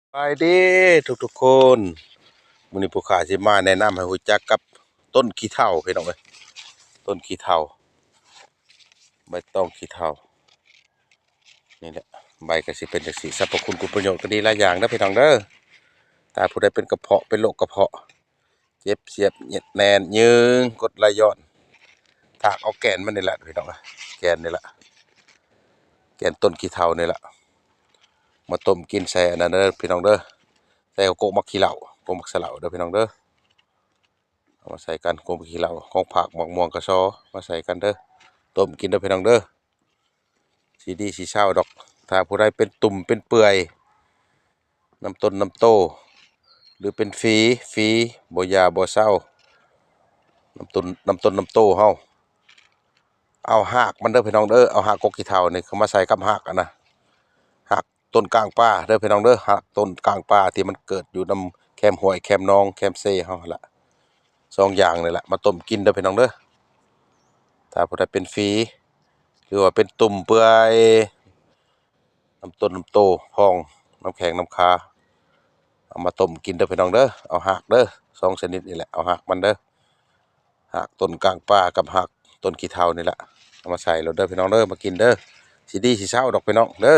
ສະບາຍດີທຸກໆຄົນ. ມື້ນີ້ຜູ້ຂ້າຊິມາແນະນຳໃຫ້ຮູ້ຈັກກັບຕົ້ນຂີ້ເຖົ້າ ພີ່ນ້ອງເອີຍ. ຕົ້ນຂີ້ເຖົ້າ ໃບຕອງຂີ້ເຖົ້ານີ້ແຫຼະ. ໃບກໍຊິເປັນຈັ່ງຊີ້. ສັບພະຄຸນຄຸນປະໂຫຍດກໍດີຫຼາຍຢ່າງເດີພີ່ນ້ອງເດີ. ຖ້າຜູ້ໃດເປັນກະເພາະ ເປັນໂລກກະເພາະ ເຈັບສຽບແໜ້ນຍືງ ກົດໄຫຼຍ້ອນ ຖາກເອົາແກ່ນມັນນີ້ແຫຼະພີ່ນ້ອງເອີຍ. ແກ່ນນີ້ລະ ແກ່ນຕົ້ນຂີ້ເຖົ້ານີ້ລະ ມາຕົ້ມກິນໃສ່ອັນນັ້ນເດີພີ່ນ້ອງເດີ. ໃສ່ກັບໂກະໝາກຂີ້ເຫຼົ້າ ໂກະໝາກສະເຫຼົາເດີພີ່ນ້ອງເດີ. ເອົາມາໃສ່ກັນ ໂກະໝາກຂີ້ເຫຼົ້າ ຂອງຝາກ ໝາກມ່ວງກະຊໍ ມາໃສ່ກັນເດີ. ຕົ້ມກິນເດີພີ່ນ້ອງເດີ. ຊິດີຊິເຊົາດອກ. ຖ້າຜູ້ໃດເປັນຕຸ່ມເປັນເປື່ອຍ ນຳຕົນນຳໂຕ ຫຼືເປັນຝີ ຝີບໍ່ຢ່າບໍ່ເຊົາ ນຳຕົນ ນຳຕົນນຳໂຕເຮົາ ເອົາຮາກມັນເດີພີ່ນ້ອງເດີ. ເອົາຮາກກົກຂີ້ເຖົ້ານີ້ເຂົ້າມາໃສ່ກັບຮາກອັນນະ ຮາກຕົ້ນກ້າງປາເດີພີ່ນ້ອງເດີ. ຮາກຕົ້ນກ້າງປາທີ່ມັນເກີດຢູ່ນຳແຄມຫ້ວຍ ແຄມໜອງ ແຄມເຊເຮົາຫັ້ນລະ. ສອງຢ່າງນີ້ລະ ມາຕົ້ມກິນເດີພີ່ນ້ອງເດີ. ຖ້າຜູ້ໃດເປັນຝີ ຫຼືວ່າເປັນຕຸ່ມເປື່ອຍ ນຳຕົນນຳໂຕພອງ ນຳແຂ້ງນຳຂາ ເອົາມາຕົ້ມກິນເດີພີ່ນ້ອງເດີ. ເອົາຮາກເດີ ສອງຊະນິດນີ້ແຫຼະ ເອົາຮາກມັນເດີ. ຮາກຕົ້ນກ້າງປາກັບຮາກຕົ້ນຂີ້ເຖົ້ານີ້ລະ ເອົາມາໃສ່ໂລດເດີພີ່ນ້ອງເດີ ມາກິນເດີ. ຊິດີຊິເຊົາດອກພີ່ນ້ອງເດີ.